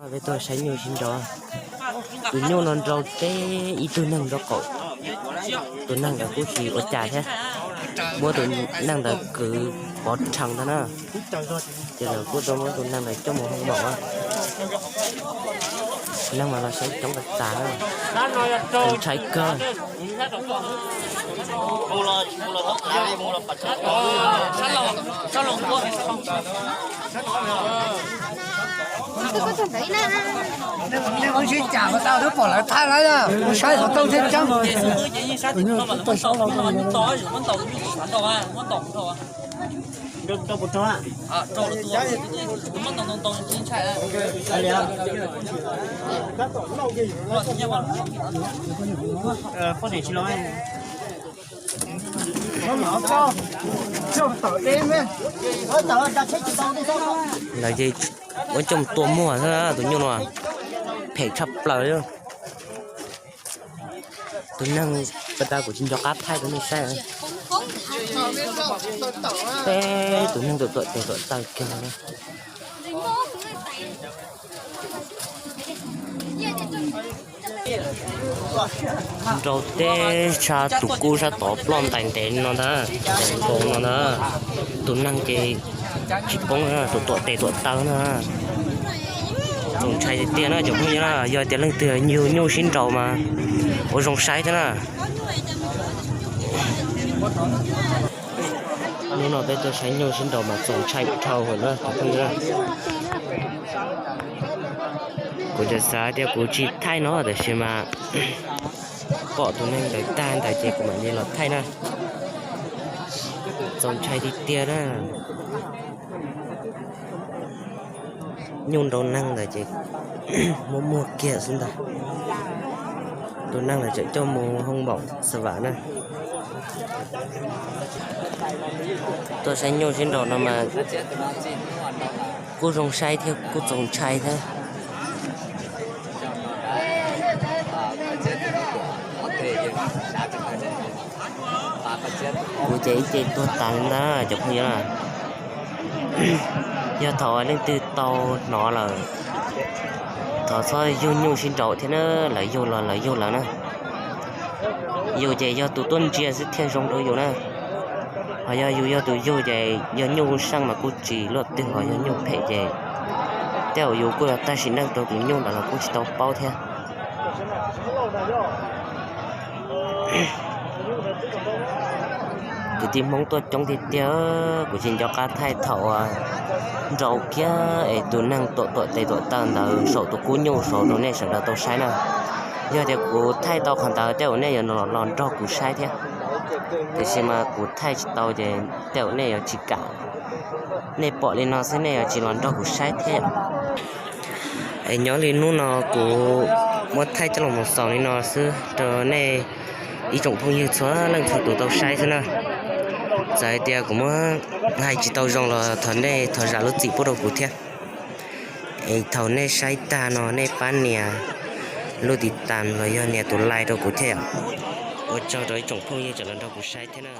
Peb tuaj saib nyuj sib nraus. Tus nyuj no nraus teb ib tug neeg nraus kaum tus neeg ntawd kuj tsis ua cas thiab. Muab tus neeg ntawd kwv pov rhees ntag na. Ces lawv kuj tau muab tus neeg ntawd coj mus hoo maum. Neeg mas los saib coob tas tas, ntshai kawg. Nej ua sib cam mas tau twb pom lawv thaij lawm, mus saib qhov rooj thiaj tseeb. Lawv ces ua coj tua muag xwb, tus nyuj no phem tshaj plaws li. Tus neeg pas tas kuv tsis nco qab thaij rau nej saib. Peb tus neeg tuam tuam tes tuam taw kiag. Nraus teb tshaj tus kub sab tod ploj ntais ntev no ntag, ntev nkoos no ntag. Tus neeg ces tsis poob, tuam tuam tes tuam taw na. Txaus ntshai tiag tiag na cov phooj ywg na, yog tias leej twg yug nyuj sib nraus mas ua zoo saib thiab na. Hnub no peb tuaj saib nyuj sib nraus mas txaus ntshai dhau lawm na cov phooj ywg na. Kuv tseem xav tias kuv tsis thaij no tab sis mas pom tus neeg ntawd tag ntawd ces kuv mam li los thaij na. Txaus ntshai tiag tiag na. Nyuj nraus neeg ntawd ces muaj muag kiag xwb ntag. Tus neeg lawv tseem coj mus hoo maum xav vam na. Tuaj saib nyuj sib nraus no mas kuj zoo saib thiab kuj txaus ntshai thiab. Kuv ces ib ce tuag tas li ntag cov phooj ywg na. Yog thaum leej twg tau hnov lawm, thov txhob yug nyuj sib nraus thiab na, lawv yug los lawv yug lawv na. Yus ces yog tus tuaj ntsia xwb thiaj zoo rau yus na. Ho yog yus yog tus yug ces yog nyuj seej mas kuj tsis luaj twg, ho yog nyuj phem ces tej zaum yus kuj yuav tag sim neej rau tus nyuj ntawd los kuj tsis tau paub thiab. Kwv tij Hmoob tuaj coob tiag tiag, kuv tsis nco qab thaij thaum nraus kiag es tus neeg tuam tuam tes tuam taw ntawd saum tus kub nyuj saud rau nej sawv daws tau saib na. Yog tias kuv thaij tau qhov ntawd tej zaum nej yuav los nrog kuv saib thiab. Tiam sis mas kuv thaij tsis tau ces tej zaum nej yuav tsis kam. Nej pom li no xwb nej yuav tsis los nrog kuv saib thiab. Es nyob li hnub no kuv muab thaij coj los mus xaus li no xwb rau nej ib tsoom phooj ywg txhua leej txhua tus tau saib xwb na. Txawm hais tias kuv muab hais tsis tau zoo los thov nej thov zam lub txim pub rau kuv thiab. Es thaum nej saib tag no nej pab nias lub tiv tas los yog nias tus like rau kuv thiab yom. Ua tsaug rau ib tsoom phooj ywg tseem los nrog kuv saib thiab na.